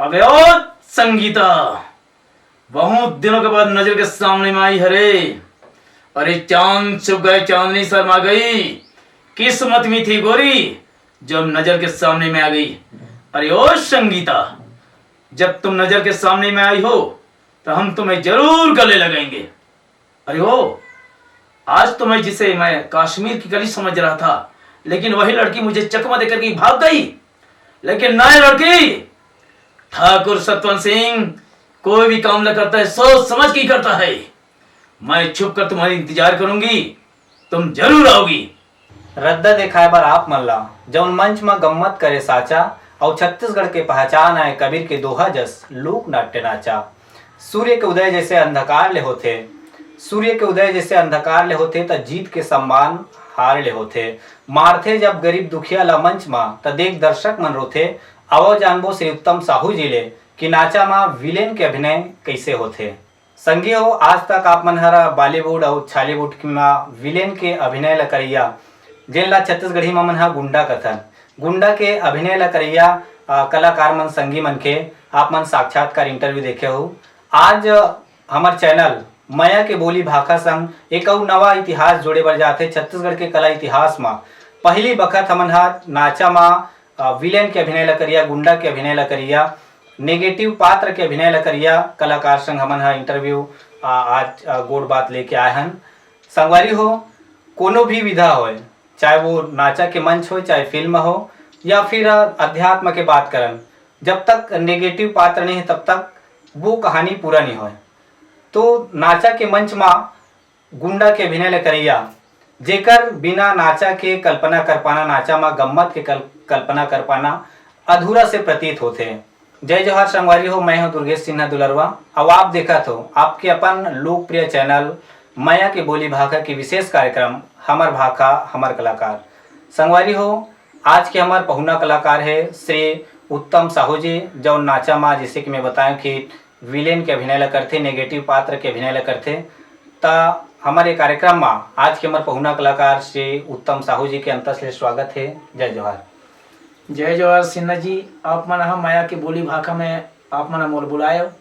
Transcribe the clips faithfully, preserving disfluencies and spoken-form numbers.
अबे ओ संगीता, बहुत दिनों के बाद नजर के सामने में आई है रे। अरे चांद छुप गए, चांदनी शर्मा गई, किस्मत में थी गोरी, जब नजर के सामने में आ गई। अरे ओ संगीता, जब तुम नजर के सामने में आई हो तो हम तुम्हें जरूर गले लगाएंगे। अरे ओ, आज तो मैं जिसे मैं कश्मीर की कली समझ रहा था, लेकिन वही लड़की मुझे चकमा देकर के भाग गई। लेकिन नहीं लड़की, ठाकुर सतवंत सिंह कोई भी काम न करता है, सोच समझ के ही करता है। मैं छुप कर तुम्हारी इंतजार करूंगी, तुम जरूर आओगी। रद्दा देखाय बर आप मन ला, जउन मंच म गम्मत करे साचा, अउ छत्तीसगढ़ के पहचान आय कबीर के दोहा जस लोक नाट्य नाचा। सूर्य के उदय जैसे अंधकार ले होथे, सूर्य के उदय जैसे अंधकार ले होथे, त जीत के सम्मान हार ले होथे। मारथे जब गरीब दुखिया ला मंच म, त देख दर्शक मन रोथे। आवो जानबो श्री उत्तम साहू जी ले कि नाचा म विलेन के अभिनय कइसे होथे। संगी हो, आज तक आप मन हर बॉलीवुड अउ छॉलीवुड म विलेन के अभिनय ल करइया, जेन ला छत्तीसगढ़ी म मन ह गुंडा कथन, गुंडा के अभिनय ल करइया, अ, कलाकार मन, संगी मन के आप मन साक्षात्कार इंटरव्यू देखे हो। आज हमर चैनल मया के बोली भाखा संग एक अउ नवा इतिहास जोड़े बर जाथे। छत्तीसगढ़ के कला इतिहास म पहली बखत हमन ह नाचा म, अ, विलेन के अभिनय ल करिया, गुंडा के अभिनय ल करिया, नेगेटिव पात्र के अभिनय ल करिया कलाकार संग हमन ह इंटरव्यू, अ, आज, अ, गोठ बात लेके आए हन। संगवारी हो, कोनो भी विधा होय, चाहे वो नाचा के मंच हो, चाहे फिल्म हो, या फिर, अ, अध्यात्म के बात करन, जब तक नेगेटिव पात्र नहीं है, तब तक वो कहानी पूरा नहीं होय। तो नाचा के मंच मा गुंडा के अभिनय ल करइया, जेकर बिना नाचा के कल्पना कर पाना, नाचा मा गम्मत के कल-, कल्पना कर पाना अधूरा से प्रतीत होथे। जय जोहार संगवारी हो, मैं हूं दुर्गेश सिन्हा दुलरवा, अउ आप देखत हो आपके अपन लोकप्रिय चैनल मया के बोली भाखा के विशेष कार्यक्रम हमर भाखा हमर कलाकार। संगवारी हो, आज के हमर पहुना कलाकार है श्री उत्तम साहू जी, जौन नाचा मा, जैसे कि मैं बताएं कि विलेन के अभिनय ला करथे, नेगेटिव पात्र के अभिनय ला करथे। त हमर ये कार्यक्रम मा आज के हमर पहुना कलाकार श्री उत्तम साहू जी के अंतस ले स्वागत हे। जय जोहार। जय जोहार सिन्हा जी, आप मन ह मया के बोली भाखा में आप मन ह मोला बुलाए हो,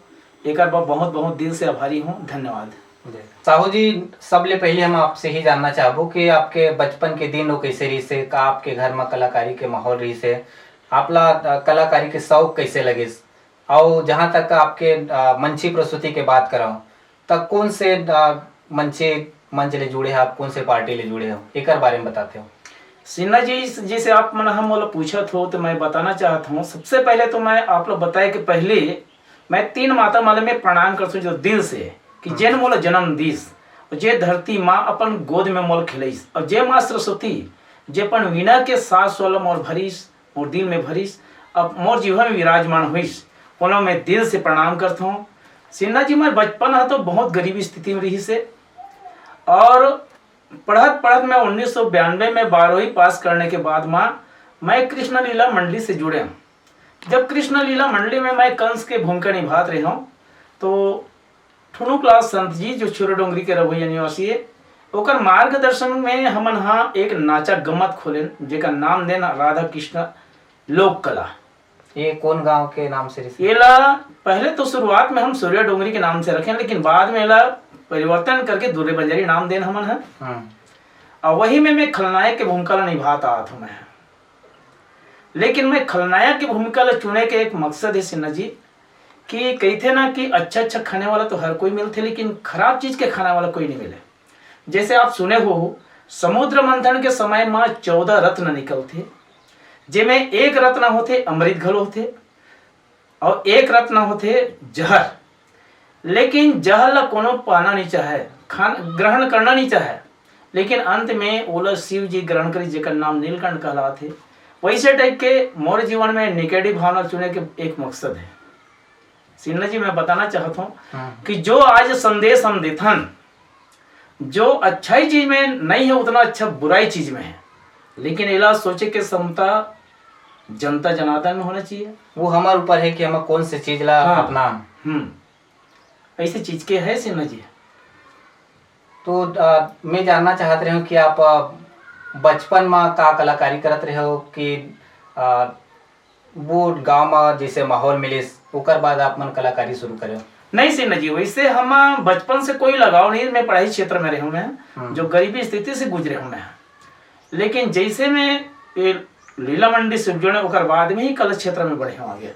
एकर बर बहुत बहुत दिल से आभारी हूँ। धन्यवाद। जय। साहू जी, सबले पहले हम आपसे ही जानना चाहबो कि आपके बचपन के दिन वो कैसे रहिस हे, का आपके घर में कलाकारी के माहौल रहिस हे, आपला, अ, कलाकारी के शौक कैसे लगिस? अउ जहाँ तक आपके, अ, मंची प्रस्तुति के बात करव, त कौन से, अ, मंचे, मंच ले जुड़े हो आप, कौन से पार्टी ले जुड़े हो, एकर बारे में बताते हो। सिन्हा जी, इस, जैसे आप मन ह मोला पूछत हो, तो मैं बताना चाहत हूँ। सबसे पहले तो मैं आप लोग बताए के पहले मैं तीन माता मन ल मैं प्रणाम करथों जो दिल से, कि हम्म। जेन मोला जन्म दीस, और जे धरती माँ अपन गोद में मोला खिलइस, और जे माँ सरस्वती, जे अपन वीणा के साज स्वर ल मोर भरिस, मोर दिल में भरिस, अब मोर जीवन में विराजमान होइस, ओला मैं दिल से प्रणाम करथों। सिन्हा जी, मोर बचपन ह तो बहुत गरीबी स्थिति में रहिस हे, और पढ़त पढ़त मैं उन्नीस सौ बयानवे में बारहवीं पास करने के बाद मा मैं कृष्ण लीला मंडली से जुड़े हूँ। जब कृष्ण लीला मंडली में मैं कंस के भूमिका निभात रहे हूँ, तो ठुनुकलाल संत जी, जो छुरा डोंगरी के रघुया निवासी है, ओकर मार्गदर्शन में हमन हा एक नाचा गम्मत खोलेन, जेकर नाम देन राधा कृष्ण लोक कला। ये कौन गांव के नाम से रिहिस? एला पहले तो शुरुआत में हम सूर्या डोंगरी के नाम से रखें, लेकिन बाद में एला परिवर्तन करके दुर्रे बंजारी नाम देन हमन ह। हम्म। और वही में मैं खलनायक के भूमिका ला निभात आत हूँ मैं। लेकिन मैं खलनायक के भूमिका ला चुने के एक मकसद है सिन्हा जी, कि कहिथे ना कि अच्छा अच्छा खाने वाला तो हर कोई मिलथे, लेकिन खराब चीज के खाने वाला कोई नहीं मिले। जैसे आप सुने हो, समुद्र मंथन के समय में चौदह रत्न निकलथे, जेमे एक रत्न होथे अमृत घलो होथे, और एक रत्न होथे जहर। लेकिन जहर ला कोनो पाना नहीं चाहे, खान, ग्रहण करना नहीं चाहे, लेकिन अंत में ओला शिव जी ग्रहण करी, जेकर नाम नीलकंठ कहलात हे। वैसे टाइप के मोर जीवन में निगेटिव भावना चुने के एक मकसद है। सिन्हा जी, मैं बताना चाहत हूँ हम्म। कि जो आज संदेश हम देथन, जो अच्छाई चीज में नहीं है, उतना अच्छा बुराई चीज में है। लेकिन एला सोचे के क्षमता जनता जनार्दन में होना चाहिए। वो हमारे ऊपर है कि हम कौन से चीज ला हाँ। अपना हम्म। ऐसे चीज के है सिन्हा जी। तो, अ, मैं जानना चाहत रहे हूँ कि आप, अ, बचपन में का कलाकारी करत रहे हो कि, अ, वो गांव में जैसे माहौल मिलिस, ओकर बाद आप मन कलाकारी शुरू करे? नहीं सिन्हा जी, वैसे हम बचपन से कोई लगाव नहीं, मैं पढ़ाई क्षेत्र में रहे हूँ मैं, हम्म। जो गरीबी स्थिति से गुजरे हूँ मैं। लेकिन जैसे मैं ये लीला मंडी से जुड़े, ओकर बाद में ही कला क्षेत्र में बढ़े हूँ आगे।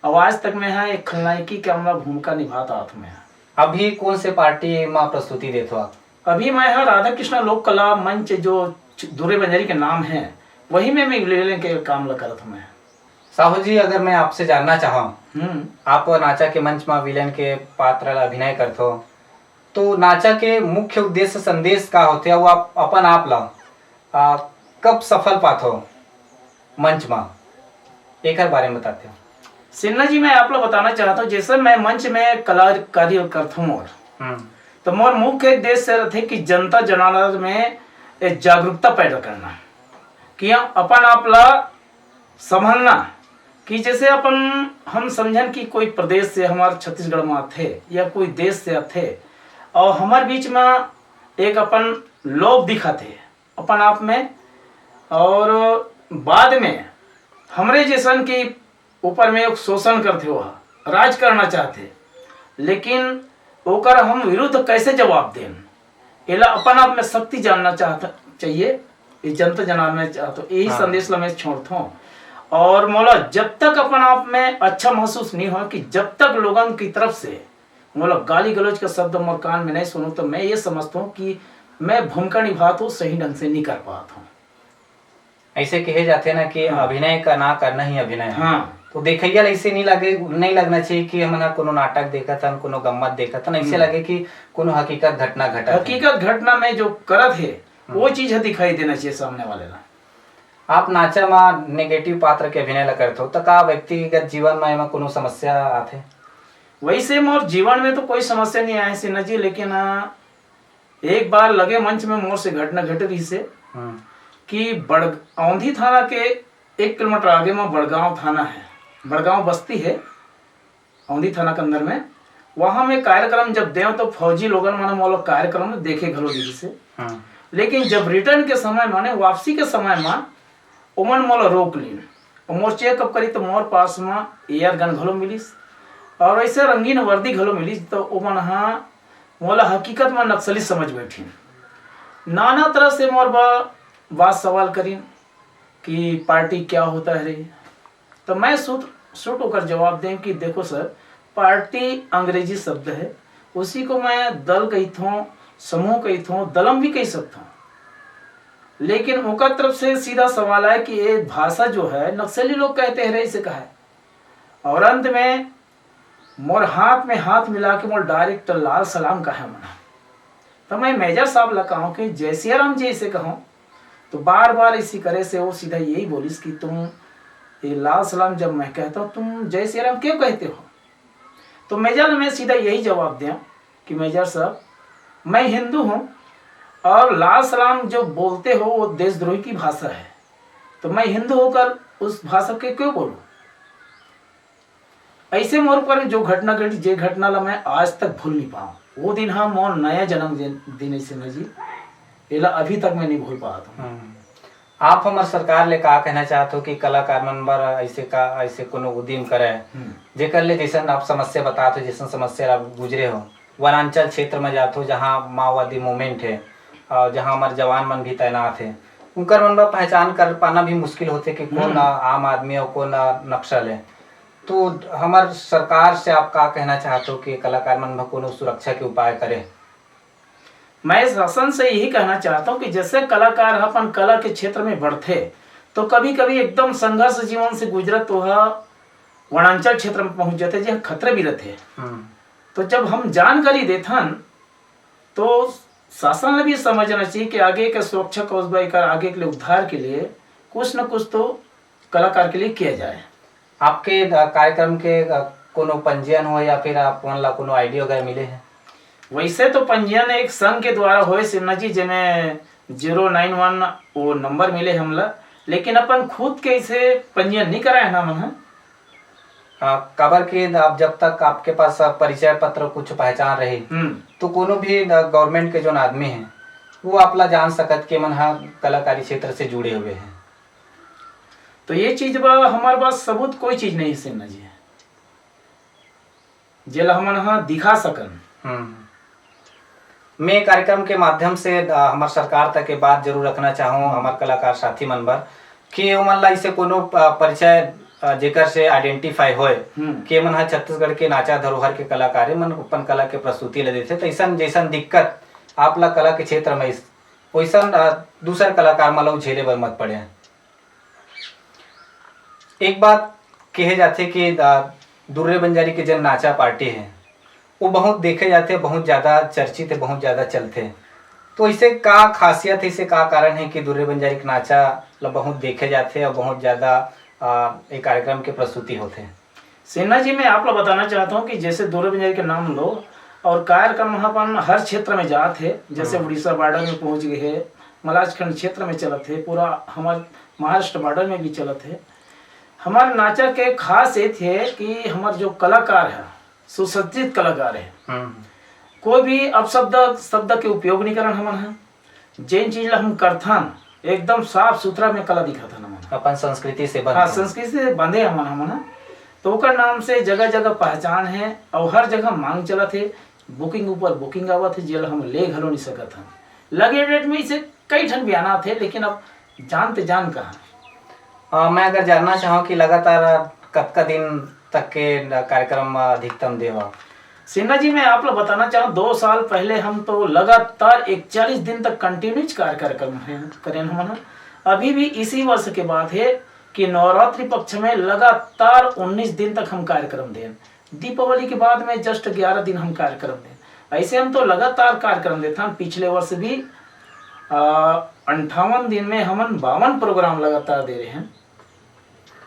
अब आज तक मैं यहाँ एक खलनायकी के हमला भूमिका निभाता आता हूँ मैं। अभी कौन से पार्टी में प्रस्तुति देत हो आप? अभी मैं यहाँ राधा कृष्णा लोक कला मंच, जो दुर्गे बंजारी के नाम है, वही में मैं विलेन के काम ला करत हूँ मैं। साहू जी, अगर मैं आपसे जानना चाहूँ, हम्म। आप नाचा के मंच में विलेन के पात्र ला अभिनय करथो, तो नाचा के मुख्य उद्देश्य, संदेश का होथे, वो आप अपन आप ला, आ, कब सफल पाथो मंच में, एकर बारे में बताते हो? सिन्हा जी, मैं आप ला बताना चाहता हूँ, जैसे मैं मंच में कलाकारी करता हूँ और हम्म। तो मोर मुख्य उद्देश्य रहते कि जनता जनार्दन में एक जागरूकता पैदा करना, कि हम अपन आप ला संभलना, कि जैसे अपन हम समझन कि कोई प्रदेश से हमार छत्तीसगढ़ में आथे या कोई देश से आथे और हमार बीच में एक अपन लोभ दिखाथे अपन आप में, और बाद में हमरे जैसन के ऊपर में एक शोषण करथे, वह राज करना चाहथे, लेकिन ओकर हम विरुद्ध कैसे जवाब देन, एला अपन आप में शक्ति जानना चाहत चाहिए, ये जनता जनार्दन में चाहत, यही हाँ। संदेश ला मैं छोड़थों। और मोला जब तक अपन आप में अच्छा महसूस नहीं हो कि जब तक लोगन की तरफ से मोला गाली गलौज का शब्द मोर कान में नहीं सुनो, तो मैं ये समझता हूँ कि मैं भूमिका निभात हूँ, सही ढंग से नहीं कर पात हूँ। ऐसे कहे जाथे ना कि हाँ। अभिनय का ना करना ही अभिनय है। हाँ। तो देखइया ला ऐसे नहीं लगे, नहीं लगना चाहिए कि हमन ह कोनो नाटक देखत हन, कोनो गम्मत देखत हन, ऐसे हम्म। लगे कि कोनो हकीकत घटना घटत है। हकीकत घटना में जो करत है, हम्म। वो चीज ह दिखाई देना चाहिए सामने वाले ला। आप नाचा मा नेगेटिव पात्र के अभिनय ला करथो, त का व्यक्तिगत जीवन मा एमा कोनो समस्या आथे? वैसे मोर जीवन में तो कोई समस्या नहीं आए सिन्हा जी, लेकिन, आ, एक बार लगे मंच में मोर से घटना घट रही से हम्म। कि बड़-, औंधी थाना के एक किलोमीटर आगे में बड़गांव थाना है, बड़गांव बस्ती है औंधी थाना के अंदर में। वहां में कार्यक्रम जब देव तो फौजी लोगन माने मोला कार्यक्रम देखे घलो दिही से। हम्म। लेकिन जब रिटर्न के समय माने वापसी के समय मा ओमन मोला रोक लीन। और मोर चेकअप करी तो मोर पास में एयर गन घलो मिलिस और ऐसे रंगीन वर्दी घलो मिलिस, तो ओमन हा मोला हकीकत में नक्सली समझ बैठिन। नाना तरह से मोर बा-, बात सवाल करिन कि पार्टी क्या होता है रे? तो मैं शुद्ध, शुद्ध होकर जवाब दें कि देखो सर, पार्टी अंग्रेजी शब्द है, उसी को मैं दल कहिथों, समूह कहिथों, दलम भी कह सकता हूँ। लेकिन ओकर तरफ से सीधा सवाल आए कि ये भाषा जो है, नक्सली लोग कहते हैं रे, इसे कहा है। और अंत में मोर हाथ में हाथ मिला के मोर डायरेक्ट लाल सलाम कहे मना। तो मैं मेजर साहब ला कहूँ कि जय सिया राम जी इसे कहूँ, तो बार बार इसी करे से वो सीधा यही बोलिस कि तुम ये लाल सलाम जब मैं कहता हूँ, तुम जय सिया राम क्यों कहते हो? तो मेजर ने मैं सीधा यही जवाब दिया कि मेजर साहब, मैं हिंदू हूँ और लाल सलाम जो बोलते हो वो देशद्रोही की भाषा है, तो मैं हिंदू होकर उस भाषा के क्यों बोलूँ? ऐसे मोर ऊपर में जो घटना घटी, जे घटना ला मैं आज तक भूल नहीं पाऊँ। वो दिन हाँ मोर नया जन्म दिन, दिन है सिन्हा जी, एला अभी तक मैं नहीं भूल पात हूँ। हम्म। आप हमर सरकार ले का कहना चाहत हो कि कलाकार मन बर ऐसे का, ऐसे कोनो उद्यम करे, हम्म। जेकर ले जैसन आप समस्या बतात हो, जैसन समस्या आप गुजरे हो, वनांचल क्षेत्र में जात हो, जहाँ माओवादी मूवमेंट है और जहाँ हमारे जवान मन भी तैनात है, उनकर मन बर पहचान कर पाना भी मुश्किल होथे कि कौन हम्म। आम आदमी और कौन नक्सल है। तो हमार सरकार से आप का कहना चाहत हो कि कलाकार मन बर कोनो सुरक्षा के उपाय करे? मैं शासन से यही कहना चाहता हूँ कि जैसे कलाकार ह अपन कला के क्षेत्र में बढ़थे, तो कभी-कभी एकदम संघर्ष जीवन से गुजरत वो ह वनांचल क्षेत्र में पहुँच जाथे, जे खतरे भी रहथे। हम्म। तो जब हम जानकारी देथन, तो शासन ला भी समझना चाहिए कि आगे के सुरक्षा कवच बर, एकर आगे के लिए उद्धार के लिए कुछ न कुछ तो कलाकार के लिए किया जाए। आपके, अ, कार्यक्रम के, अ, कोनो पंजीयन हो या फिर आप मन ला कोनो आईडी वगैरह मिले हैं? वैसे तो पंजीयन एक संघ के द्वारा होए सिन्हा जी, जेमे ज़ीरो नाइन वन वो नंबर मिले हमला, लेकिन अपन खुद के इसे पंजीयन नहीं कराए ना मन ह। हाँ, काबर कि आप जब तक आपके पास परिचय पत्र कुछ पहचान रही, हम्म। तो कोनो भी, अ, गवर्नमेंट के जोन आदमी है, वो आप ला जान सकत के मन ह कलाकारी क्षेत्र से जुड़े हुए हैं। तो ये चीज बर हमर पास सबूत कोई चीज नहीं है सिन्हा जी, जेला हमन ह दिखा सकन। हम्म। मैं कार्यक्रम के माध्यम से, अ, हमर सरकार तक के बात जरूर रखना चाहूँ, हम्म। हमर कलाकार साथी मन बर, कि ओमन ला इसे कोनो, अ, परिचय, अ, जेकर से आइडेंटिफाई होए, हम्म। कि एमन ह छत्तीसगढ़ के नाचा धरोहर के कलाकार ए, मन अपन कला के प्रस्तुति ले देथे, त अइसन जइसन दिक्कत आप ला कला के क्षेत्र में इस, वइसन, अ, दूसर कलाकार मन ला झेले बर मत पड़े। एक बात कहे जाथे कि, अ, दुर्रे बंजारी के जन नाचा पार्टी हे, वो बहुत देखे जाथे, बहुत ज्यादा चर्चित हे, बहुत ज्यादा चलथे। तो इसे का खासियत हे, इसे का कारण हे कि दुर्रे बंजारी के नाचा ल बहुत देखे जाथे और बहुत ज्यादा, अ, एक कार्यक्रम के प्रस्तुति होथे? सिन्हा जी, मैं आप ला बताना चाहता हूँ कि जैसे दुर्रे बंजारी के नाम लो और कार्यक्रम ह अपन हर क्षेत्र में जात हे, जैसे हम्म। उड़ीसा बॉर्डर में पहुँच गए हे, मलाजखंड क्षेत्र में चलत हे, पूरा हमार महाराष्ट्र बॉर्डर में भी चलत हे। हमार नाचा के खास ये हे कि हमार जो कलाकार है, सुसज्जित कलाकार है। हम्म। कोई भी अपशब्द, शब्द के उपयोग नहीं करन हमन ह। जेन चीज ला हम करथन, एकदम साफ सुथरा में कला दिखाथन हमन ह। अपन संस्कृति से बंधे हाँ, हैं। संस्कृति से बंधे हमन, हमन ह। तो ओकर नाम से जगह जगह पहचान है और हर जगह मांग चलत है, बुकिंग ऊपर बुकिंग आवत है, जेला हम ले घलो नहीं सकत हन। लगे डेट में इसे कई ठन भी आना थे, लेकिन अब जानते जान कहाँ। अ, मैं अगर जानना चाहूँ कि लगातार कतका दिन तक के कार्यक्रम अधिकतम देवा? सिन्हा जी, मैं आप ला बताना चाहूँ, दो साल पहले हम तो लगातार इकतालीस दिन तक कंटिन्यूज कार्य-, कार्यक्रम है, करेन हमन ह। अभी भी इसी वर्ष के बात है कि नवरात्रि पक्ष में लगातार उन्नीस दिन तक हम कार्यक्रम देन। दीपावली के बाद में just ग्यारह दिन हम कार्यक्रम देन। ऐसे हम तो लगातार कार्यक्रम देथन। पिछले वर्ष भी, अ, अंठावन दिन में हमन बावन प्रोग्राम लगातार दे रहे हैं।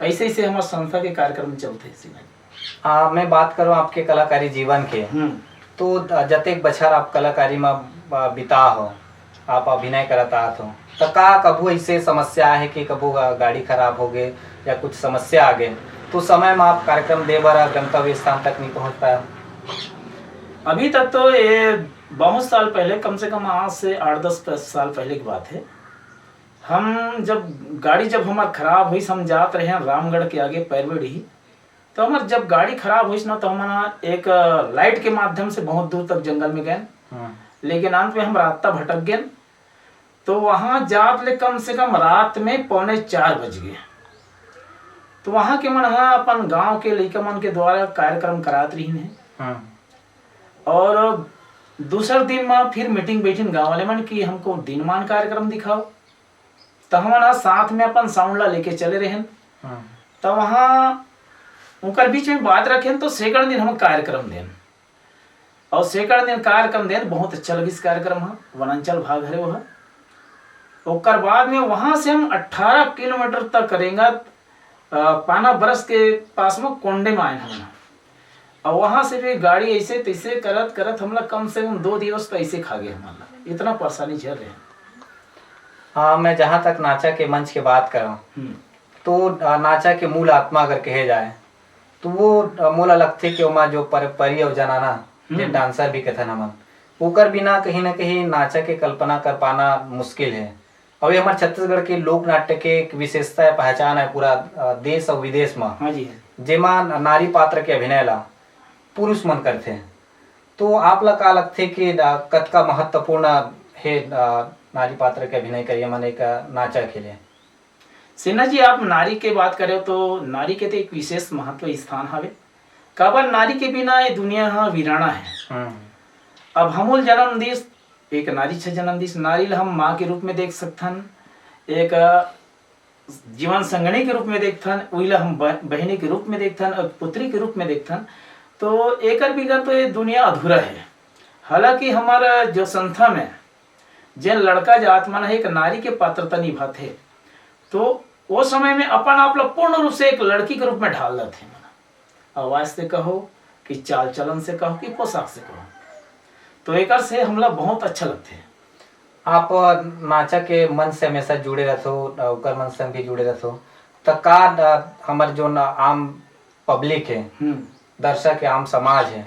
ऐसे, ऐसे हमर संस्था के कार्यक्रम चलथे, सिन्हा जी। आ, मैं बात करूँ आपके कलाकारी जीवन के, हम्म। तो, आ, जतेक बछर आप कलाकारी में, आ, बिता हो, आप अभिनय करत आत हो, त का कभू ऐसे समस्या आहे कि कभू, आ, गाड़ी खराब हो गए या कुछ समस्या आ गए, तो समय में आप कार्यक्रम दे बर, आ, गंतव्य स्थान तक नहीं पहुँच पाए? अभी तक तो ये बहुत साल पहले, कम से कम आज से आठ दस साल पहले की बात है, हम जब, गाड़ी जब हमार खराब होइस, हम जात रहे हैं रामगढ़ के आगे पैरवेड़ी, तो हमार जब गाड़ी खराब होइस ना, तो हमन एक, अ, लाइट के माध्यम से बहुत दूर तक जंगल में गए। हाँ। लेकिन अंत में हम रास्ता भटक गए। तो वहाँ जात ले कम से कम रात में पौने चार बज गए। तो वहाँ के मन ह अपन गांव के लइका मन के द्वारा कार्यक्रम करात रहिन है। हाँ। और दूसर दिन में फिर मीटिंग बैठिन गांव वाले मन कि हमको दिनमान कार्यक्रम दिखाओ। त हमन ह साथ में अपन साउंड ला लेके चले रहेन। हाँ। त वहाँ उनकर बीच में बात रखेन, तो सेकंड दिन हम कार्यक्रम देन। और सेकंड दिन कार्यक्रम देन, बहुत अच्छा लगिस कार्यक्रम ह, वनांचल भाग हरे वो ह। ओकर बाद में वहाँ से हम अठारह किलोमीटर तक रेंगत, अ, पाना बरस के पास में कोंडे में आएन हमन ह। और वहाँ से भी गाड़ी ऐसे तैसे करत करत हमला कम से कम दो दिवस तो ऐसे खा गए हमन ला, इतना परेशानी झेल रहे हैं। हाँ, मैं जहाँ तक नाचा के मंच के बात करूँ, हम्म। तो, आ, नाचा के मूल आत्मा अगर कहे जाए, तो वो, आ, मोला लगथे कि ओमा जो पर-, परी और जनाना, जे हम्म। डांसर भी कथन हमन, ओकर बिना कहीं ना कहीं नाचा के कल्पना कर पाना मुश्किल है। और ये हमारे छत्तीसगढ़ के लोक नाट्य के एक विशेषता है, पहचान है पूरा, आ, देश और विदेश में, हाँ जी। जेमा नारी पात्र के अभिनय ला पुरुष मन करथे। तो आप ला का लगथे कि, आ, कतका महत्वपूर्ण हे, आ, नारी पात्र के अभिनय करिए मन एक, आ, नाचा के लिए? सिन्हा जी, आप नारी के बात करे हो तो नारी के तो एक विशेष महत्व स्थान हवे, काबर नारी के बिना ये दुनिया ह वीराना है। हम्म। अब हमूल जन्म दिस, एक नारी छ जन्म दिस, नारी ला हम माँ के रूप में देख सकथन, एक, अ, जीवन संगनी के रूप में देखथन, उही ला हम ब-, बहिनी के रूप में देखथन और पुत्री के रूप में देखथन, तो एकर बिगर तो ये दुनिया अधूरा है। हालांकि हमारा जो संस्था में जेन लड़का जात मन ह एक नारी के पात्रता निभाथे, तो वो समय में अपन आप ला पूर्ण रूप से एक लड़की के रूप में ढाल लेथे। आवाज से कहो कि चाल चलन से कहो कि पोशाक से कहो, तो एकर से हमला बहुत अच्छा लगथे। आप नाचा के मंच से हमेशा जुड़े रहथो, ओकर मंच संग भी जुड़े रहथो, त का, अ, हमर जो न आम पब्लिक है, हम्म। दर्शक है, आम समाज है,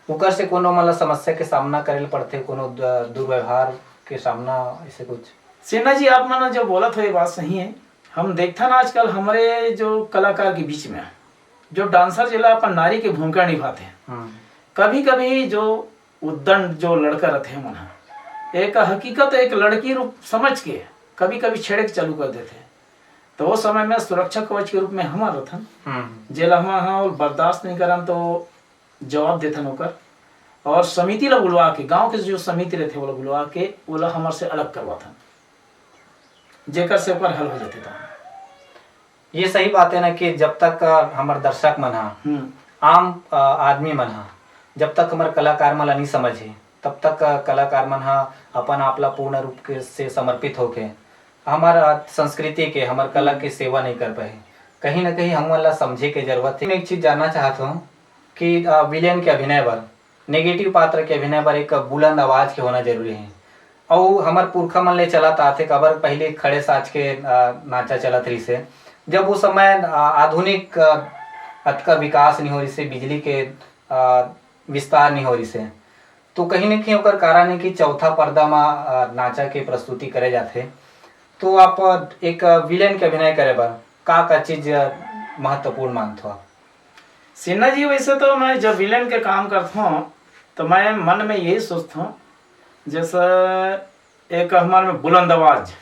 ओकर से कोनो मतलब समस्या के सामना करे ल पड़थे, कोनो द-, दुर्व्यवहार के सामना, ऐसे कुछ? सिन्हा जी, आप मन जो बोलत हो, ये बात सही है। हम देखथन आजकल हमरे जो कलाकार के बीच में जो डांसर जेला अपन नारी के भूमिका निभाथे, हम्म। कभी-कभी जो उद्दंड जो लड़का रथे मन ह, एक हकीकत एक लड़की रूप समझ के कभी-कभी छेड़े के चालू कर देथे। तो वो समय में सुरक्षा कवच के रूप में हमन रथन, हम्म। जेला हमन ह बर्दाश्त नहीं करन तो जवाब देथन ओकर, और समिति ला बुलवा के, गांव के जो समिति रथे ओला बुलवा के ओला हमर से अलग करवाथन, जेकर से ओकर हल हो जाथे। तो ये सही बात है ना कि जब तक, अ, हमर दर्शक मन ह, हम्म। आम, अ, आदमी मन ह, जब तक हमर कलाकार मन ला नहीं समझही, तब तक, अ, कलाकार मन ह अपन आप ला पूर्ण रूप के, से समर्पित होके हमर, अ, संस्कृति के, हमर कला हम्म। के सेवा नहीं कर पाही। कहीं ना कहीं हमन ला समझे के जरूरत है। मैं एक चीज जानना चाहत हूँ कि, अ, विलेन के अभिनय बर, नेगेटिव पात्र के अभिनय बर एक बुलंद आवाज के होना जरूरी है। अउ हमर पुरखा मन ले चलत आथे, काबर पहले खड़े साज के, अ, नाचा चलत रहिसे। जब वो समय, अ, आधुनिक, अ, अतका विकास नहीं हो रहिसे, बिजली के, अ, विस्तार नहीं हो रहिसे, तो कहीं ना कहीं ओकर कारण है कि चौथा पर्दा म, अ, नाचा के प्रस्तुति करे जाथे। तो आप एक विलेन के अभिनय करे बर का का चीज महत्वपूर्ण मानथो आप? सिन्हा जी, वैसे तो मैं जब विलेन के काम करथों तो मैं मन में यही सोचथों, जैसे एक हमारे में बुलंद आवाज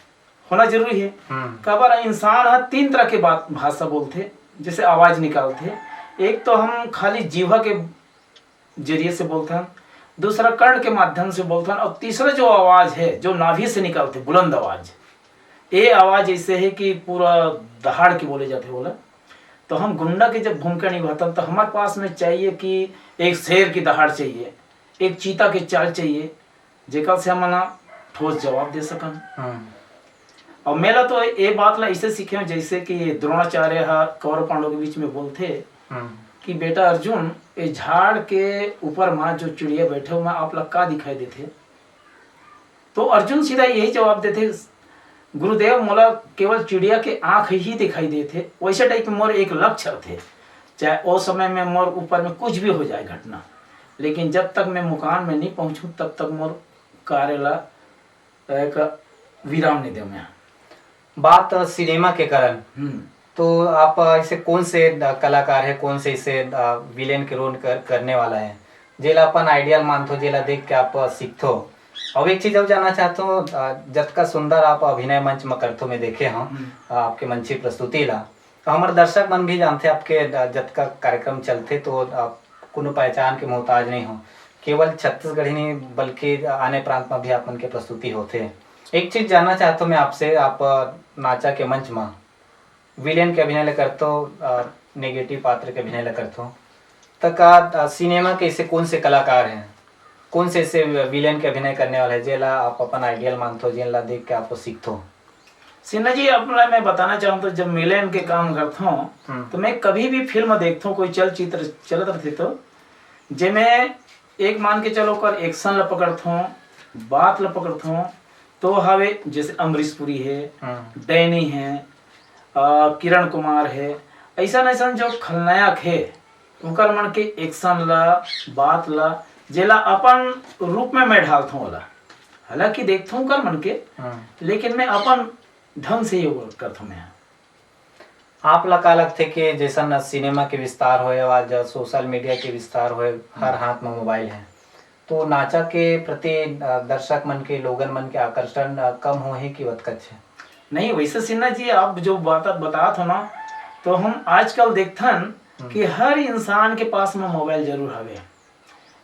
होना जरूरी है। हम्म। काबर इंसान ह तीन तरह के बात, भाषा बोलथे, जैसे आवाज निकालथे। एक तो हम खाली जीवा के जरिए से बोलथन, दूसरा कर्ण के माध्यम से बोलथन, और तीसरा जो आवाज है जो नाभि से निकालथे बुलंद आवाज, ये आवाज ऐसे है कि पूरा दहाड़ के बोले जाथे बोला। तो हम गुंडा के जब भूमिका निभाथन तो हमारे पास में चाहिए कि एक शेर की दहाड़ चाहिए, एक चीता के चाल चाहिए, जेकर से हमन ह ठोस जवाब दे सकन। हम्म। और मेला तो ये बात ला इसे सीखे हूँ, जैसे कि द्रोणाचार्य ह कौरव पांडव के बीच में बोलथे हम्म। कि बेटा अर्जुन, ये झाड़ के ऊपर मा जो चिड़िया बैठे हो, मैं आप ला का दिखाई देथे? तो अर्जुन सीधा यही जवाब देथे, गुरुदेव, मोला केवल चिड़िया के आंख ही दिखाई देथे, वैसे टाइप के मोर एक लक्ष्य रथे, चाहे ओ समय में मोर ऊपर में कुछ भी हो जाए घटना, लेकिन जब तक मैं मुकाम में नहीं पहुंचूं, तब तक मोर कार्य ला एक विराम नहीं देव मैं। बात सिनेमा के करन, हम्म। तो आप ऐसे कौन से, अ, कलाकार है, कौन से ऐसे, अ, विलेन के रोल कर, करने वाला है, जेला अपन आइडियल मानथो, जेला देख के आप सीखथो? और एक चीज और जानना चाहथो, अ, जतका सुंदर आप अभिनय मंच में करथो, मैं देखे हूँ हम्म। आपके मंची प्रस्तुति ला, तो हमर दर्शक मन भी जानथे आपके, अ, जतका कार्यक्रम चलथे तो, अ, कोनो पहचान के मोहताज नहीं हो। केवल छत्तीसगढ़ ही नहीं बल्कि आने प्रांत में भी आप मन के प्रस्तुति होथे। एक चीज जानना चाहत हूँ मैं आपसे, आप, अ, नाचा के मंच में विलेन के अभिनय ल करथो, अ, नेगेटिव पात्र के अभिनय ल करथो, त का, अ, सिनेमा के ऐसे कौन से कलाकार हैं, कौन से ऐसे विलेन के अभिनय करने वाला है जेला आप अपन आइडियल मानथो, जेन ला देख के आपको सीखथो? सिन्हा जी, अपना मैं बताना चाहूँ तो जब विलेन के काम करथो हम्म। तो मैं कभी भी फिल्म देखथो, कोई चलचित्र चलत रहथे तो जेमे एक मान के चलो ओकर एक्शन ल पकड़थो, बात ल पकड़थो, तो हवे जैसे अमरीश पुरी है, हम्म। डैनी है, अ, किरण कुमार है, ऐसन ऐसन जो खलनायक है, ओकर मन के एक्शन ला, बात ला, जेला अपन रूप में मैं ढालथो ओला। हालांकि देखथो ओकर मन के, हम्म। लेकिन मैं अपन ढंग से ये करथो मैं। आप ला का लगथे कि जैसन सिनेमा के विस्तार होए, आज सोशल मीडिया के विस्तार होए, हर हम्म। हाथ में मोबाइल है, तो नाचा के प्रति, अ, दर्शक मन के, लोगन मन के आकर्षण, अ, कम होही कि वतकच है? नहीं, वैसे सिन्हा जी, आप जो बात बतात हो ना, तो हम आजकल देखथन हम्म। कि हर इंसान के पास में मोबाइल जरूर हवे,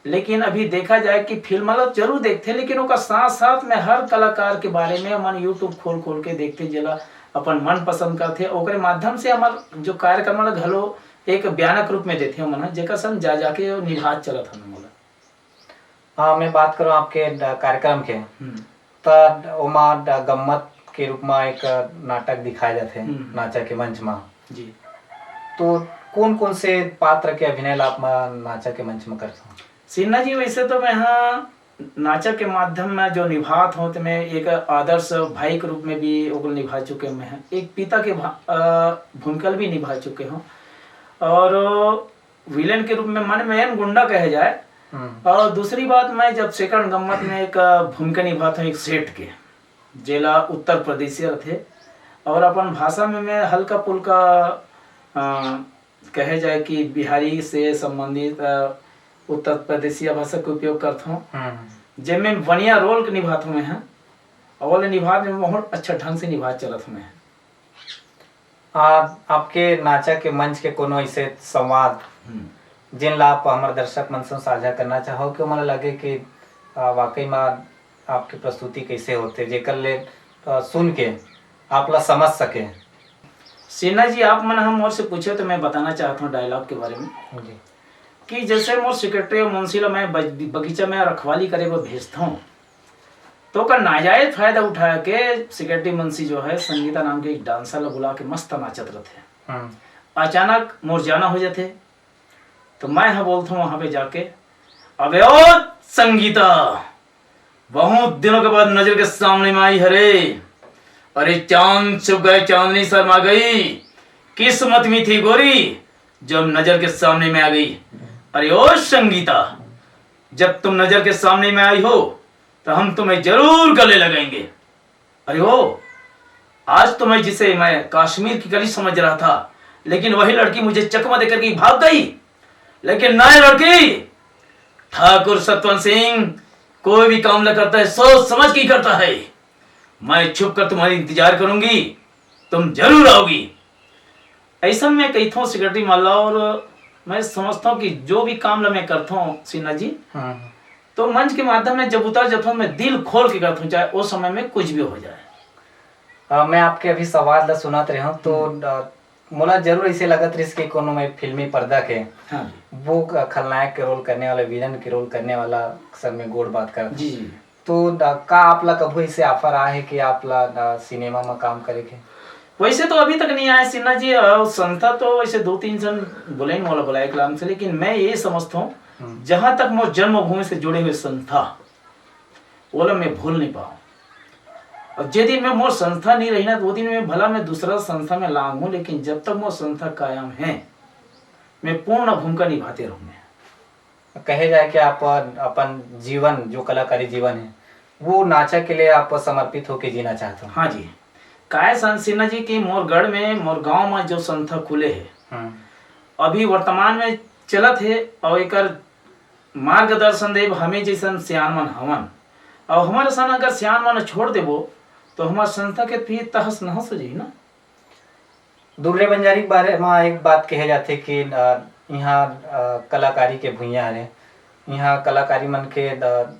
लेकिन अभी देखा जाए कि फिल्म ला जरूर देखथे, लेकिन ओकर साथ साथ में हर कलाकार के बारे में हमन YouTube खोल खोल के देखथे, जेला अपन मन पसंद करथे, ओकरे माध्यम से हमर जो कार्यक्रम ला घलो एक बयानक रूप में देथे हमन ह, जेकर संग जा जाके निभात चलत हन ओला। हाँ, मैं बात करूँ आपके ड-, कार्यक्रम के, हम्म। त ओमा ड-, गम्मत के रूप में एक नाटक दिखाए जाथे हम्म। नाचा के मंच में। जी। तो कौन कौन से पात्र के अभिनय ला आप मन नाचा के मंच में करथो? सिन्हा जी, वैसे तो मैं हा नाचा के माध्यम में जो निभात हूँ, तो मैं एक आदर्श भाई के रूप में भी ओकर निभा चुके हूँ। मैं एक पिता के भा-, अ, भूमिका भी निभा चुके हूँ और विलेन के रूप में मन में गुंडा कहे जाए। हम्म। और दूसरी बात, मैं जब सेकंड गम्मत में एक, अ, भूमिका निभाता हूँ एक सेठ के, जेला उत्तर प्रदेश से रथे, और अपन भाषा में मैं हल्का फुल्का, अ, कहे जाए कि बिहारी से संबंधित, अ, उत्तर प्रदेशिया भाषा के उपयोग करथों, हम्म। जेमे बढ़िया रोल के निभाथों मैं ह, और निभा में बहुत अच्छा ढंग से निभा चलत हूँ मैं। आप, आपके नाचा के मंच के कोनो ऐसे संवाद, हम्म। जिन ला आप हमर दर्शक मन से साझा करना चाहो, कि ओमन ला लगे कि, आ, वाकई में आपके प्रस्तुति कैसे होते, जेकर ले, आ, सुन के आप ला समझ सके? सिन्हा जी, आप मन हम मोर से पूछे तो मैं बताना चाहत हूँ डायलॉग के बारे में जी। कि जैसे मोर सेक्रेटरी और मुंशी ला मैं बग-, बगीचा में रखवाली करे बर भेजता हूँ, तो ओकर नाजायज फायदा उठा के सेक्रेटरी मुंशी जो है, संगीता नाम के एक डांसर ला बुला के मस्त नाचत रहते हैं। हम्म। अचानक मोर जाना हो जाते, तो मैं हा बोलता हूँ वहाँ पे जाके, "अबे ओ संगीता, बहुत दिनों के बाद नजर के सामने में आई हरे। अरे चांद छुप गए, चांदनी शर्मा गई, किस्मत में थी गोरी, जब नजर के सामने में आ गई। अरे ओ संगीता, जब तुम नजर के सामने में आई हो, तो हम तुम्हें जरूर गले लगाएंगे। अरे ओ, आज तो मैं, जिसे मैं कश्मीर की कली समझ रहा था, लेकिन वही लड़की मुझे चकमा देकर के भाग गई। लेकिन नहीं लड़की, ठाकुर सतवंत सिंह कोई भी काम न करता है, सोच समझ के ही करता है। मैं छुप कर तुम्हारी इंतजार करूंगी, तुम जरूर आओगी।" ऐसा मैं कहता हूँ सेक्रेटरी माला, और मैं समझता हूँ कि जो भी काम ला मैं करता हूँ सिन्हा जी, हम्म। तो मंच के माध्यम में जब उतर जाता हूँ, मैं दिल खोल के करता हूँ, चाहे उस समय में कुछ भी हो जाए। अ, मैं आपके अभी संवाद ला सुनत रहे हूँ, तो, हम्म। अ, मोला जरूर ऐसे लगत रहिस कि कोनो मैं फिल्मी पर्दा के हाँ जी। वो क-, खलनायक के रोल करने वाला, विलेन के रोल करने वाला सर में गोड़ बात करत जी, हूँ। जी। तो, अ, का आप ला कभू ऐसे ऑफर आए है कि आप ला, अ, सिनेमा में काम करे के? वैसे तो अभी तक नहीं आए सिन्हा जी, अ, संस्था तो वैसे दो तीन जन बोले मोला बुलाए के नाम से, लेकिन मैं ये समझता हूँ, हम्म। जहाँ तक मोर जन्मभूमि से जुड़े हुए संस्था, ओला मैं भूल नहीं पाऊँ। और जे दिन में मोर संस्था नहीं रही ना, तो वो दिन में भला मैं दूसरा संस्था में लांग हूँ, लेकिन जब तक मोर संस्था कायम है, मैं पूर्ण भूमिका निभाते रहूँ मैं। कहे जाए कि आप अपन जीवन, जो कलाकारी जीवन है, वो नाचा के लिए आप समर्पित होके जीना चाहते हो। हाँ जी। काय सन सिन्हा जी कि मोर गढ़ में, मोर गांव में जो संस्था खुले है, हम्म। अभी वर्तमान में चलत है और एकर मार्गदर्शन देव हमें जैसन सियान मन हवन। और हमारे सन अगर सियान मन छोड़ देबो, तो हमार संस्था के फिर तहस नहस हो जाई ना। दुर्रे बंजारी के बारे में एक बात कहे जाथे कि, अ, इहाँ, अ, कलाकारी के भुइयां हरे, इहाँ कलाकारी मन के, अ,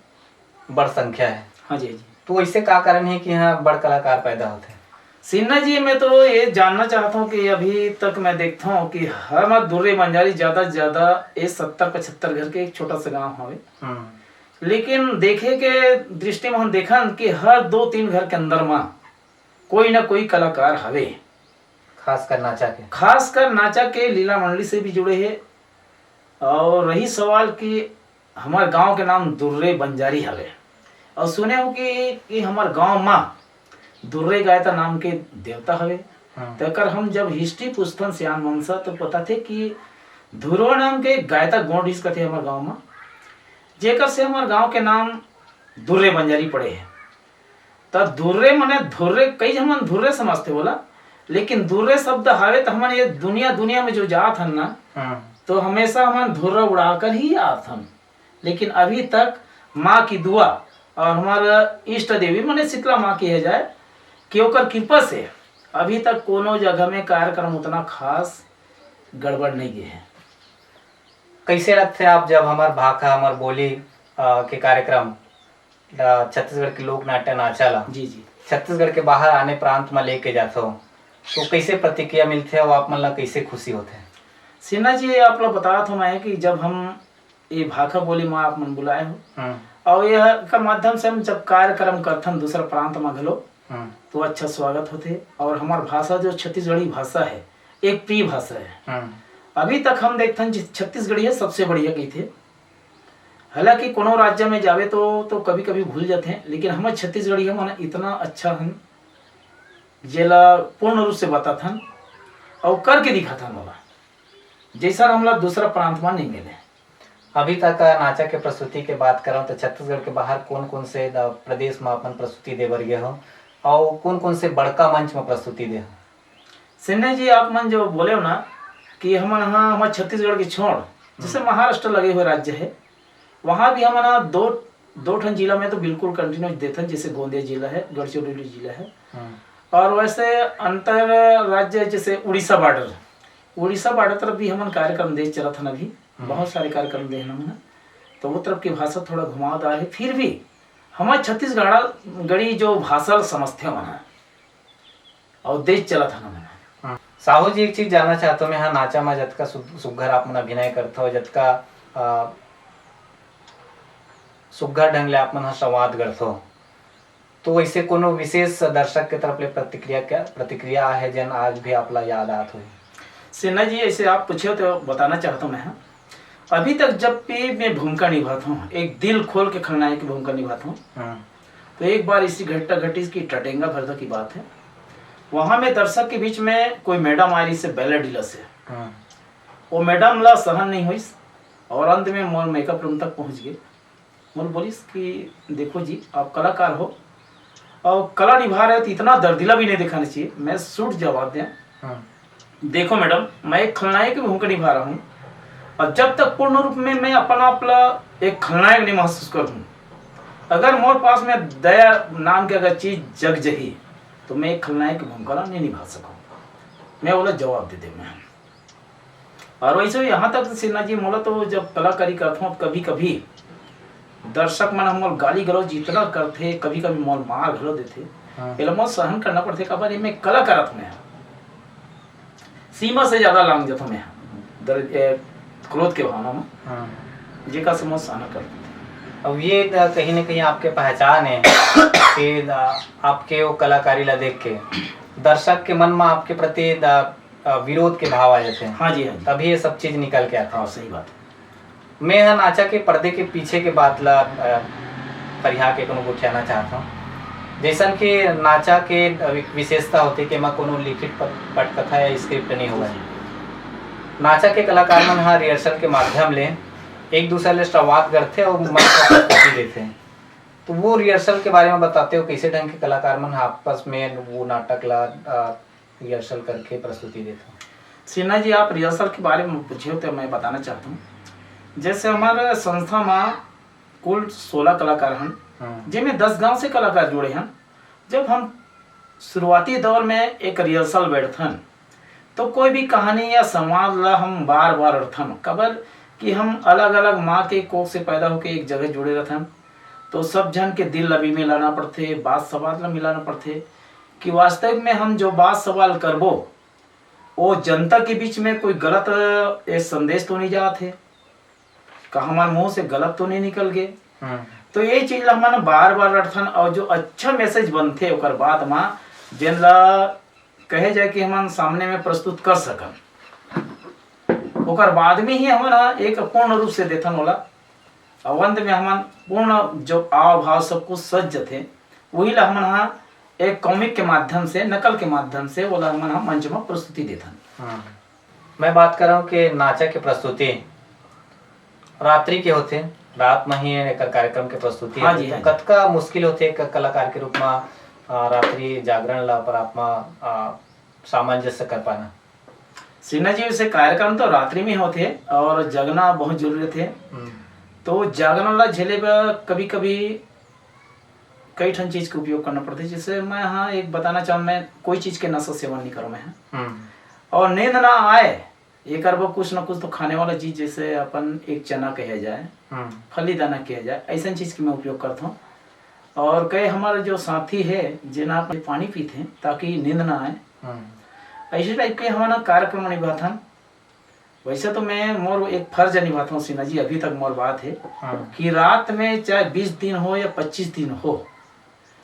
बड़ संख्या है। हाँ जी, हाँ जी। तो ऐसे का कारण है कि इहाँ बड़ कलाकार पैदा होथे? सिन्हा जी, मैं तो ये जानना चाहता हूँ कि अभी तक मैं देखता हूँ कि हर मार दुर्रे बंजारी ज्यादा से ज्यादा ये सत्तर पचहत्तर घर के एक छोटा सा गांव हवे। हम्म। लेकिन देखे के दृष्टि में हम देखन कि हर दो तीन घर के अंदर में कोई ना कोई कलाकार हवे। खासकर नाचा के। खासकर नाचा के लीला मंडली से भी जुड़े है। और रही सवाल कि हमार गांव के नाम दुर्रे बंजारी हवे, और सुने हो कि, कि हमार गांव मा दुर्रे गायता नाम के देवता हवे। हम्म। तेकर हम जब हिस्ट्री पूछथन सियान मन सा, तो पता थे कि धुरवा नाम के गायता गोंड रिहिस कथे हमार गांव मा, जेकर से हमार गांव के नाम दुर्रे बंजारी पड़े है। त दुर्रे मने धुर्रे, कई झन मन धुर्रे समझथे बोला, लेकिन दुर्रे शब्द हावे त हमन ये दुनिया, दुनिया में जो जात हन ना, हम्म। तो हमेशा हमन धुर्रा उड़ाकर ही आत हन। लेकिन अभी तक माँ की दुआ और हमारा इष्ट देवी मने शीतला माँ की है जाए कि ओकर कृपा से अभी तक कोनो जगह में कार्यक्रम उतना खास गड़बड़ नहीं गए है। कैसे लगथे आप जब हमार भाखा, हमार बोली, अ, के कार्यक्रम, अ, छत्तीसगढ़ के लोक नाट्य नाचा ला जी, जी। छत्तीसगढ़ के बाहर आने प्रांत में लेके जाथो, तो कैसे प्रतिक्रिया मिलथे और आप मन ला कैसे खुशी होथे? सिन्हा जी, आप ला बतात हो मैं कि जब हम ये भाखा बोली में आप मन बुलाए हो, हम्म। और यह का माध्यम से हम जब कार्यक्रम करथन दूसरा प्रांत में घलो, हम्म। तो अच्छा स्वागत होथे। और हमार भाषा जो छत्तीसगढ़ी भाषा है, एक प्रिय भाषा है। हम्म। अभी तक हम देखथन जी, छत्तीसगढ़ी है सबसे बढ़िया कहिथे। हालांकि कोनो राज्य में जावे तो, तो कभी-कभी भूल जाथे, लेकिन हमर छत्तीसगढ़ी हमन इतना अच्छा हन, जेला पूर्ण रूप से बताथन और करके दिखाथन ओला, जैसा हमला दूसरा प्रांत में नहीं मिले। अभी तक नाचा के प्रस्तुति के बात करव तो छत्तीसगढ़ के बाहर कौन-कौन से, अ, प्रदेश में अपन प्रस्तुति दे बर गए हो अउ कोन-कोन से बड़का मंच म प्रस्तुति दे हव? सिन्हा जी, आप मन जो बोले हो ना कि हमन ह, हमर छत्तीसगढ़ के छोड़, जैसे हम्म। महाराष्ट्र लगे हुए राज्य है, वहाँ भी हमन ह दो, दो ठन जिला में तो बिल्कुल continuous देथन, जैसे गोंदिया जिला है, गढ़चिरोली जिला है, हम्म। और वैसे अंतर राज्य जैसे उड़ीसा बॉर्डर, उड़ीसा बॉर्डर तरफ भी हमन कार्यक्रम दे चलत हन अभी, हम्म। बहुत सारे कार्यक्रम दे हन हमन ह। तो वो तरफ की भाषा थोड़ा घुमावदार है, फिर भी हमर छत्तीसगढ़ गढ़ी जो भाषा ल समझथे हमन ह, अउ देश चलत हन हमन ह। हम्म। साहू जी, एक चीज जानना चाहत हव, मैं ह नाचा म जतका सु-, सुग्घर आप मन अभिनय करथव, जतका, अ, सुग्घर ढंग ले आप मन ह संवाद करथव, तो वैसे कोनो विशेष दर्शक के तरफ ले प्रतिक्रिया क्या, प्रतिक्रिया आहे, जेन आज भी आप ला याद आत होही? सिन्हा जी, ऐसे आप पूछे हो तो बताना चाहता हूँ मैं, हाँ। अभी तक जब भी मैं भूमिका निभाता हूँ, एक दिल खोल के खलनायक की भूमिका निभाता हूँ, हम्म। तो एक बार इसी घटना घटी, इसकी टटेंगा भरदा की बात है। वहाँ में दर्शक के बीच में कोई मैडम आ रही से बेला डीलर से, हम्म। वो मैडम ला सहन नहीं हुई और अंत में मोर मेकअप रूम तक पहुँच गए। मोर बोलिस कि देखो जी, आप कलाकार हो और कला निभा रहे हो तो इतना दर्दिला भी नहीं दिखाना चाहिए। मैं सूट जवाब दें, हम्म। देखो मैडम, मैं एक खलनायक की भूमिका निभा रहा हूँ और जब तक पूर्ण रूप में मैं अपन आप ला एक खलनायक नहीं महसूस करूँ, अगर मोर पास में दया नाम के अगर चीज जग जही तो मैं एक खलनायक की भूमिका ला नहीं निभा सकूँ। मैं बोला जवाब दे दे मैं। और वैसे यहाँ तक सिन्हा जी, मोला तो जब कलाकारी करथों, कभी कभी दर्शक मन मोल गाली गलौज इतना करथे, कभी कभी मोल मार घलो देथे। हाँ। एला मोल सहन करना पड़थे, काबर ये मैं कला करत में सीमा से ज्यादा लांग जथों मैं दर-, ए, क्रोध के भावना में, हाँ। जेकर से मोल सहन कर देथे। अब ये द-, कहीं ना कहीं आपके पहचान है कि द-, आपके वो कलाकारी ला देख के दर्शक के मन में आपके प्रति द-, अ, विरोध के भाव आ जाते हैं। हाँ जी, हाँ जी। तभी ये सब चीज निकल के आते हैं। हाँ, सही बात है। मैं ह नाचा के पर्दे के पीछे के बात ला, अ, फरिया के कोनो गोठियाना चाहत हूँ। जैसन कि नाचा के एक विशेषता होथे कि एमा कोनो लिखित पट-, पटकथा या स्क्रिप्ट नहीं होवय। नाचा के कलाकार मन ह रिहर्सल के माध्यम ले एक दूसर ले संवाद करथे अउ मंच पर प्रस्तुति देथे। तो वो रिहर्सल के बारे में बताते हो, कैसे ढंग के कलाकार मन ह आपस में वो नाटक ला, अ, रिहर्सल करके प्रस्तुति देत हव? सिन्हा जी, आप रिहर्सल के बारे में पूछे हो तो मैं बताना चाहता हूँ, जैसे हमारे संस्था में कुल सोलह कलाकार हन, हम्म। जेमे दस गांव से कलाकार जुड़े हन। जब हम शुरुआती दौर में एक रिहर्सल बैठथन, तो कोई भी कहानी या संवाद ला हम बार-बार रटथन, काबर कि हम अलग-अलग माँ के कोख से पैदा होके एक जगह जुड़े रथन, तो सब झन के दिल ला भी मिलाना पड़थे, बात संवाद ला मिलाना पड़थे कि वास्तविक में हम जो बात सवाल करबो, वो जनता के बीच में कोई गलत, ए, संदेश तो नहीं जात हे, का हमारे मुंह से गलत तो नहीं निकल गए? हम्म। तो ये चीज ला हमन बार-बार रटथन और जो अच्छा मैसेज बनथे ओकर बाद मा, जेन ला कहे जाए कि हमन सामने में प्रस्तुत कर सकन, ओकर बाद में ही हमन ह एक पूर्ण रूप से देथन ओला। और अंत में हमन पूर्ण जो आव भाव सब कुछ सज जथे, वही ला हमन ह एक कॉमिक के माध्यम से, नकल के माध्यम से ओला हमन ह मंच में प्रस्तुति देथन। हाँ। मैं बात कर रहा हूँ कि नाचा के प्रस्तुति रात्रि के होथे, रात में ही एकर कार्यक्रम के प्रस्तुति हाँ होथे। जी, तो हाँ जी। कतका मुश्किल होथे एक कलाकार के रूप में, आ, रात्रि जागरण ला पर आप मा, आ, सामंजस्य कर पाना? सिन्हा जी, वैसे कार्यक्रम तो रात्रि में होथे और जगना बहुत जरूरी थे। हम्म। तो जागरण ला झेले बर कभी-कभी कई ठन चीज के उपयोग करना पड़थे। जैसे मैं, हाँ, एक बताना चाहूँ, मैं कोई चीज के नशा सेवन नहीं करूँ मैं, हाँ। हम्म। और नींद ना आए, एकर बर कुछ ना कुछ तो खाने वाला चीज, जैसे अपन एक चना कहे जाए, हम्म। फली दाना कहे जाए, ऐसन चीज के मैं उपयोग करता हूँ। और कई हमारे जो साथी है, जेना पानी पीथे ताकि नींद ना आए, हम्म। ऐसे टाइप के हमन कार्यक्रम निभाथन। वैसे तो मैं मोर एक फर्ज निभाता हूँ सिन्हा जी, अभी तक मोर बात है हाँ। कि रात में चाहे बीस दिन हो या पच्चीस दिन हो,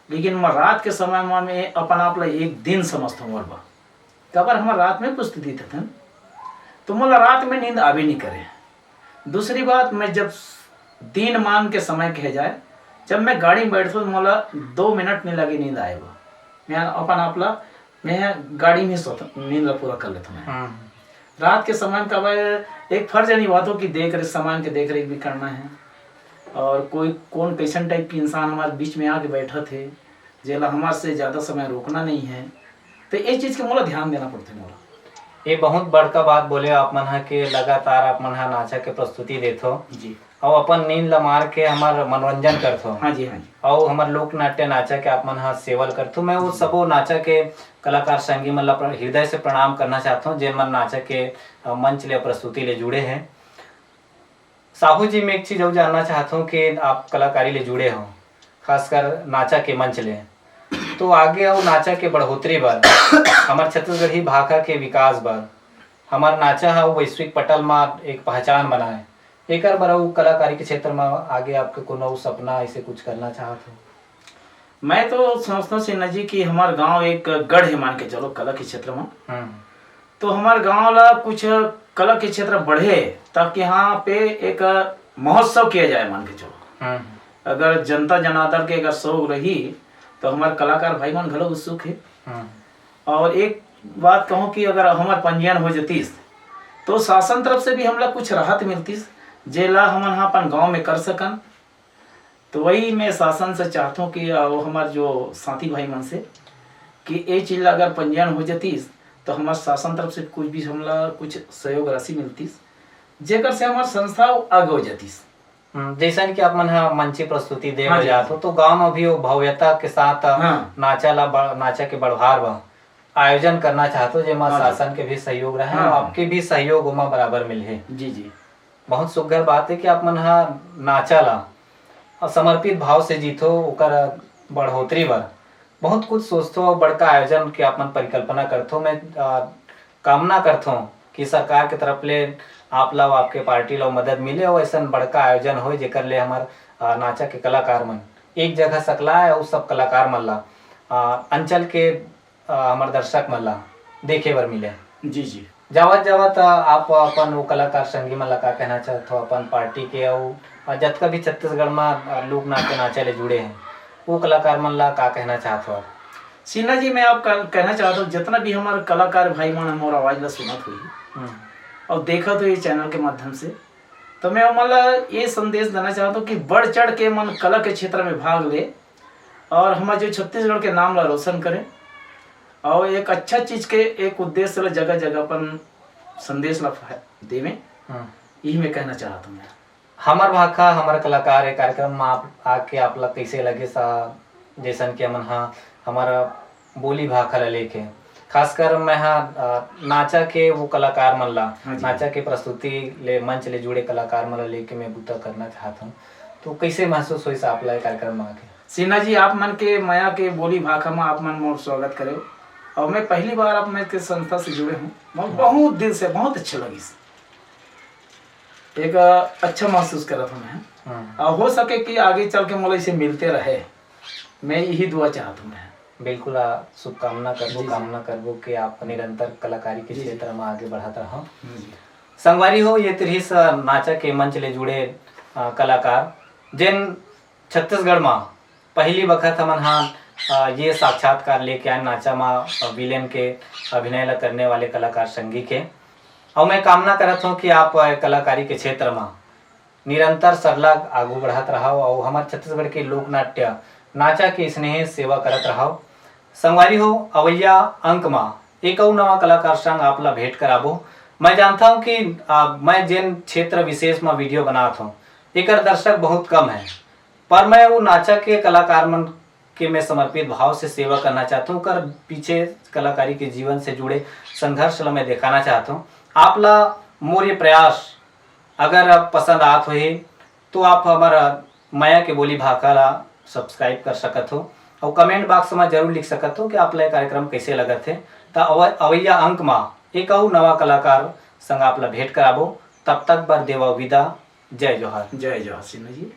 लेकिन मैं रात के समय में मैं अपन आप ला एक दिन समझता हूँ मोर बा। काबर हमर रात में प्रस्तुति देथन, तो मोला रात में नींद आबे नहीं करे। दूसरी बात, मैं जब दिन मान के समय कहे जाए, जब मैं गाड़ी में बैठता हूँ, तो मोला दो मिनट नहीं लगे नींद आए बा। मैं अपन आप ला, मैं गाड़ी में सोता, नींद ला पूरा कर लेता हूँ मैं। हम्म। रात के समय में काबर एक फर्ज निभाता हूँ कि देख रेख, सामान के देख रेख भी करना है, और कोई कौन कैसन टाइप के इंसान हमारे बीच में आके बैठा थे, जेला हमर से ज्यादा समय रोकना नहीं है। तो ये चीज के मोला ध्यान देना पड़थे मोला। ये बहुत बड़का बात बोले आप मन ह कि लगातार आप मन ह नाचा के प्रस्तुति देथो जी। अउ अपन नींद ला मार के हमर मनोरंजन करथो। हाँ जी, हाँ जी। अउ हमर लोक नाट्य नाचा के आप मन ह सेवा ल करथो। मैं वो सबो नाचा के कलाकार संगी मन ला प्र-, हृदय से प्रणाम करना चाहत हूँ, जेन मन नाचा के, अ, मंच ले, प्रस्तुति ले जुड़े हैं। साहू जी, मैं एक चीज अउ जानना चाहत हूँ कि आप कलाकारी ले जुड़े हो, खासकर नाचा के मंच ले, तो आगे अउ नाचा के बढ़ोतरी बर, हमर छत्तीसगढ़ी भाखा के विकास बर, हमर नाचा ह वैश्विक पटल म एक पहचान बनाए, एकर बर अउ कलाकारी के क्षेत्र म आगे आपके कोनो अउ सपना, ऐसे कुछ करना चाहत हो? मैं तो सोचता हूँ सिन्हा जी कि हमार गांव एक गढ़ है, मान के चलो, कला के क्षेत्र में। हम्म। तो हमार गांव ला कुछ कला के क्षेत्र बढ़े, ताकि यहाँ पे एक महोत्सव किया जाए, मान के चलो। हम्म। अगर जनता जनार्दन के अगर शौक रही, तो हमार कलाकार भाई मन घलो उत्सुक है। हम्म। और एक बात कहूँ कि अगर हमार पंजीयन हो जतीस, तो शासन तरफ से भी हमला कुछ राहत मिलतीस, जेला हमन ह अपन गांव में कर सकन। तो वही मैं शासन से चाहत हूँ कि, अ, वो हमार जो साथी भाई मन से, कि ये चीज ला अगर पंजीयन हो जतीस, तो हमार शासन तरफ से कुछ भी हमला कुछ सहयोग राशि मिलतीस, जेकर से हमार संस्था आगे हो जतीस। हम्म, जैसन कि आप मन ह मंची प्रस्तुति दे हाँ बर जी, जात हाँ हो, जी। तो गांव में भी वो भव्यता के साथ हाँ। नाचा ला बढ़-, नाचा के बढ़वार बर आयोजन करना चाहत हो, जेमा हाँ जी। शासन के भी सहयोग रहे हाँ, और हाँ। आपके भी सहयोग ओमा बराबर मिलही। जी, जी। बहुत सुघर बात है कि आप मन ह नाचा ला समर्पित भाव से जीथो, ओकर बढ़ोतरी बर बहुत कुछ सोचथो और बड़का आयोजन के आप मन परिकल्पना करथो। मैं, अ, कामना करथो कि सरकार के तरफ ले आप ला, आपके पार्टी ला मदद मिले और ऐसन बड़का आयोजन होए, जेकर ले हमर, अ, नाचा के कलाकार मन एक जगह सकलाए और सब कलाकार मन ला, अ, अंचल के, अ, हमर दर्शक मन ला देखे बर मिले। जी, जी। जावत जावत, अ, आप अपन वो कलाकार संगी मन ला का कहना चाहत हो, अपन पार्टी के अउ, अ, जतका भी छत्तीसगढ़ म, अ, लोक नाट्य नाचा ले जुड़े हैं, वो कलाकार मन ला का कहना चाहत हो आप? सिन्हा जी, मैं आप कह-, कहना चाहत हूँ, जितना भी हमारे कलाकार भाई मन मोर आवाज ला सुनत होही हम्म। और देखत हो ये चैनल के माध्यम से, तो मैं ओमन ला ये संदेश देना चाहत हूँ कि बढ़ चढ़ के मन कला के क्षेत्र में भाग ले और हमारे जो छत्तीसगढ़ के नाम ला रोशन करें और एक अच्छा चीज के एक उद्देश्य ला जगह जगह अपन संदेश ला फै-, देवें। हम्म। यही मैं कहना चाहत हूँ मैं। हमर भाखा, हमर कलाकार, ए कार्यक्रम म आप आके आप ला कइसे लगे सा? जैसन कि हमन ह, हमर बोली भाखा ला लेके, खासकर मैं ह, अ, नाचा के वो कलाकार मन ला, हाँ जी। नाचा के प्रस्तुति ले, मंच ले जुड़े कलाकार मन ला लेके मैं बूता करना चाहत हूँ। तो कइसे महसूस होइस आप ला ए कार्यक्रम म आके? सिन्हा जी, आप मन के मया के बोली भाखा म आप मन मोर स्वागत करे और मैं पहली बार आप मन के संस्था से जुड़े हूँ। मोर हाँ। बहुत दिल से बहुत अच्छा लगिस। एक, अ, अच्छा महसूस करत हूँ मैं। हम्म। और हो सके कि आगे चल के मोला इसे मिलते रहे, मैं यही दुआ चाहत हूँ मैं। बिल्कुल, आ, शुभकामना करबो, जी, जी। कामना करबो कि आप निरंतर कलाकारी के जी, जी। क्षेत्र में आगे बढ़त रहो। जी, जी। संगवारी हो, ये तिरहिस, अ, नाचा के मंच ले जुड़े, अ, कलाकार, जेन छत्तीसगढ़ म पहली बखत हमन ह, अ, ये साक्षात्कार लेके आए नाचा म, अ, विलेन के अभिनय ला करने वाले कलाकार संगी के। अउ मैं कामना करत हूँ कि आप, अ, कलाकारी के क्षेत्र म निरंतर सरलग आगू बढ़त रहव अउ हमर छत्तीसगढ़ के लोक नाट्य नाचा के स्नेह सेवा करत रहव। संगवारी हो, अवइया अंक म एक अउ नवा कलाकार संग आप ला भेंट कराबो। मैं जानता हूँ कि, अ, मैं जेन क्षेत्र विशेष म वीडियो बनात हूँ, एकर दर्शक बहुत कम है। पर मैं वो नाचा के कलाकार मन के मैं समर्पित भाव से सेवा करना चाहत हूँ, ओकर पीछे कलाकारी के जीवन से जुड़े संघर्ष ला मैं दिखाना चाहत हूँ। आप ला मोर ये प्रयास अगर आप पसंद आत होही, तो आप हमर मया के बोली भाखा ला subscribe कर सकत हो और comment box में जरूर लिख सकत हो कि आप ला ये कार्यक्रम कैसे लगत हे। त अव-, अवैया अंक मा एक अउ नवा कलाकार संग आप ला भेंट कराबो। तब तक बर देवा विदा। जय जोहार। जय जोहार सिन्हा जी।